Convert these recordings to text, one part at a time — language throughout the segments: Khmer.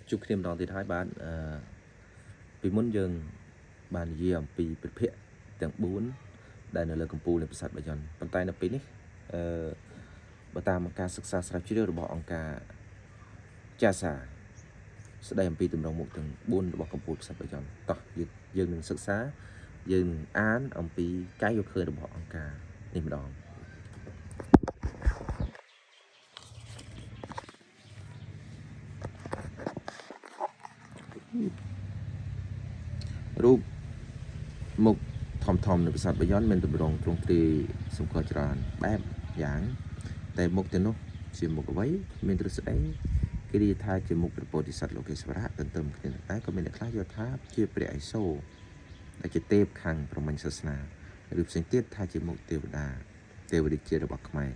ជួបគ្នាម្ដងទៀតហើយបាទអឺពីមុនយើងបាននិយាយអំពីព្រះភ័ក្ត្រទាំង4ដែលនៅលើកំពូលនៃប្រាសាទបាយ័នប៉ុន្តែនៅពេលនេះអឺបើតាមការសិក្សាស្រាវជ្រាវរបស់អង្គការចាសាស្ដីអំពីទម្រង់មុខទាំង4របស់កំពូលប្រាសាទបាយ័នតោះយើងយើងនឹងសិក្សាយើងនឹងអានអំពីការយកឃើញរបស់អង្គការនេះម្ដង រូបមុខធំធំនៅប្រាសាទបាយ័នមានទម្រង់ទ្រង់ទ្រាយសម្គាល់ច្រើនបែបយ៉ាងតែមុខទាំងនោះជាមុខអ្វីមានទ្រឹស្ដីគេនិយាយថាជាមុខព្រះពោធិសត្វលោកេស្វរៈទន្ទឹមគ្នានឹងតែក៏មានអ្នកខ្លះយល់ថាជាព្រះឥសូរដែលជាទេពខាងព្រហ្មញ្ញសាសនាឬផ្សេងទៀតថាជាមុខទេវតាទេវរាជារបស់ខ្មែរ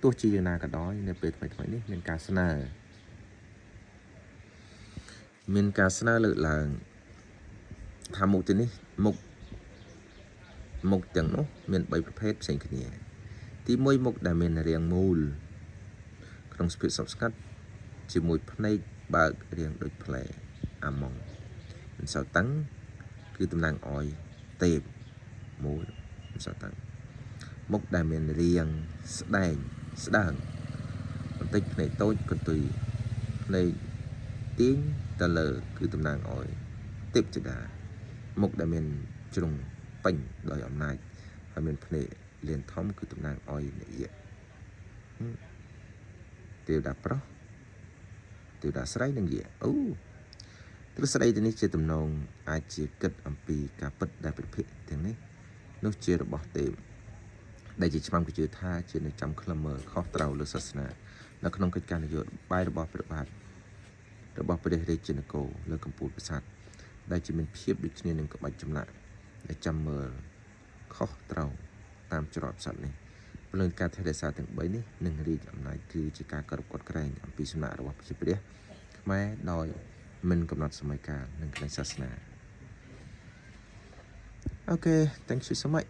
ទោះជាយ៉ាងណាក៏ដោយនៅពេលថ្មីៗនេះមានការស្នើមានការស្នើលើកឡើងថាមុខទីនេះមុខ មុខទាំងនោះមាន3ប្រភេទផ្សេងគ្នា ទី1មុខដែលមានរាងមូលក្នុងសភាពសពស្កាត់ជាមួយភ្នែកបើករាងដូចផ្លែអាម៉ុងមិនសូវតឹងគឺតំណាងឲ្យទេពមូលមិនសូវតឹងមុខដែលមានរាងស្ដែងស្ដើងបន្តិចភ្នែកតូចកន្ទុយភ្នែកទាញទៅលើគឺតំណាងឲ្យទេពធីតាមុខដែលមានជ្រុងពេញដោយអំណាចហើយមានភ្នែកលៀនធំគឺតំណាងឲ្យនាយៈទេវតាប្រុសទេវតាស្រីនិងយៈអូទ្រឹស្ដីទាំងនេះជាទំនងអាចជាគិតអំពីការពិតដែលព្រះភិក្ខទាំងនេះនោះជារបស់ទេពដែលជាឆ្មាំគេជឿថាជានៅចាំខ្លឹមមើលខុសត្រូវលើសាសនានៅក្នុងកិច្ចការនយោបាយរបស់ព្រះបាទរបស់ព្រះរាជានគរលើកំពូលប្រាសាទដែលជាមានភាពដូចគ្នានឹងក្បាច់ចម្លាក់ដែលចាំមើលខុសត្រូវតាមច្រកប្រាសាទនេះពលិនការថែរក្សាទាំង3នេះនឹងរាជអំណាចគឺជាការគោរពកត់ក្រែងអំពីសំណាក់របស់ប្រជាព្រះខ្មែរដោយមិនកំណត់សម័យកាលនិងក្លែងសាសនាOkay, thank you so much.